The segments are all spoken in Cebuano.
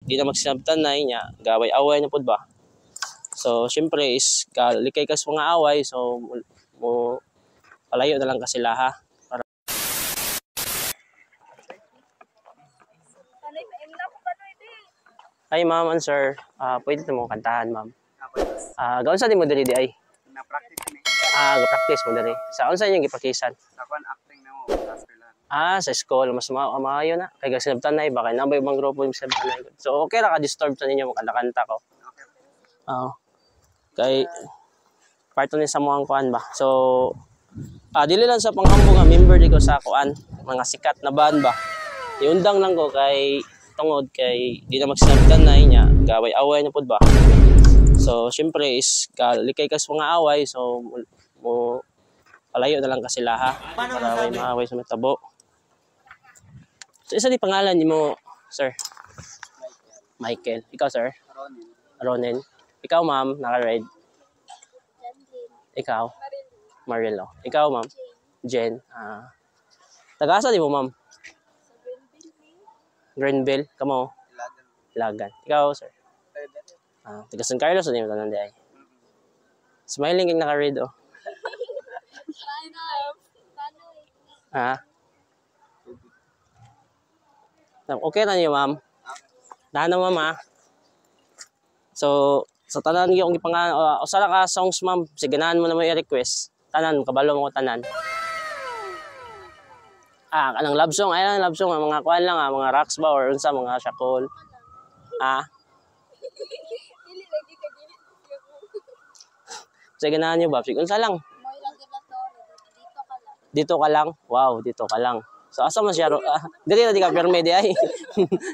di na magsinabtanay niya, gaway-away na pud ba. So syempre is likay kas mga away, so mo palayo na lang kasi sila ha. Para Hi ma'am and sir, pwede mo kantahan, ma'am. Gaon sa di mo diri di ay? Na-practice ni. Ah, ga-practice mo diri. Sa unsa inyong gipraktisan? Sa kwan acting na mo sa eskwelahan. Ah, sa school mas maayo na. Kay gasinabtanay ba kay nabay ibang grupo yung sinabtanay. So okay ra ka disturb sa ninyo makanta ko? Okay. Oo. Kay part ni sa mga kuan ba. So dili lang sa panghambog nga member di ko sa kuan, mga sikat na band ba. Iundang lang ko kay tungod kay di na magsinabtanay niya, gaway-away na pud ba. So syempre is likay kas mga away, so mo palayo na lang kasi sila ha para way maaway sa matabo. So isa di pangalan nimo, sir? Michael. Ikaw, sir? Ronin. Ronin. Ikaw, ma'am, naka-red? Ikaw? Marilo. Ikaw, ma'am? Jen. Ah. Taga-asa di mo, ma'am? Greenville. Kamo? Ilagan. Ilagan. Ikaw, sir? Ah, taga San Carlos, di mo tanan di ay? Smiling kang naka-red, oh. Ah. Okay na niyo, ma'am? Dahan na, ma'am, ah. So, sa tanan yung gipangan usa ra ka songs, ma'am, sige ganahan mo na mo i-request. Tanan kabalo mo ko tanan. Ah, kanang love song, ay lang love song, mga kuan lang ah, mga rocks ba or unsa mga shakol. Ah. Sige ganahan niyo ba? Sige unsa lang? Dito ka lang. Wow, dito ka lang. So asa man siya? Ah, dili na di ka pirme di ay.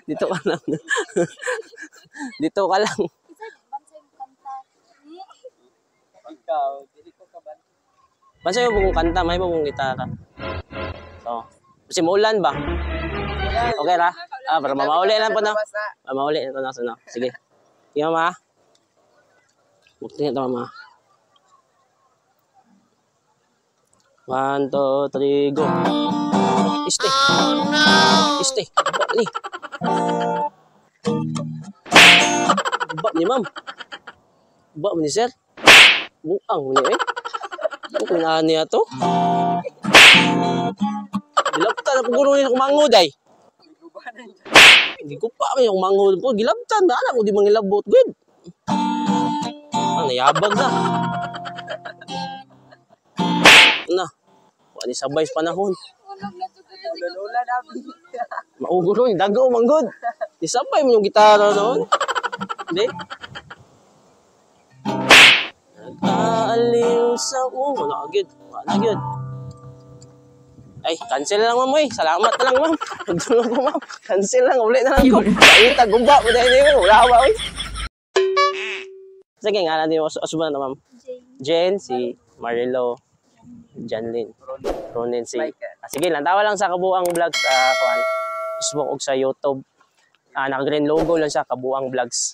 Dito ka lang. Dito ka lang. Ikaw, dili ko ka ba? Basta yung mong kanta, may mong gitara. So, kasi maulan ba? Okay ra? Ah, para mamauli lang po na. Mamauli na to na so, no. Sige. Sige, mama. Bukti na to, mama. 1, 2, 3, go. Este. Oh, no. Este. Ba ni. Ba ni, ma'am. Ba ni, sir. Buang ni eh. Kung niya to. Gilabtan na puguro ni akong mangod ay. Hindi ko pa may akong mangod po. Gilabtan na alam ko di mangilabot. Good. Ah, nayabag na. Na. Wa ni sabay sa panahon. Maugulo, dago manggod. Di sabay mo yung gitara noon. Hindi. Nag-aaliw sa ulo. Wala agad. Wala agad. Ay, cancel lang, ma'am. Oy. Salamat na lang, ma'am. Nagdulog ko, ma'am. Cancel lang. Uli na lang ko. Kaita, gumba mo dahil yun. Wala ba, oy. Sige, nga lang din. Asuban na, ma'am. Jen, si Marilo, Janlyn, Ronin, si... Ah, sige, lantawa lang sa Kabuang Vlogs sa kuan, Facebook ug sa YouTube. Ah, naka-green logo lang siya, Kabuang Vlogs.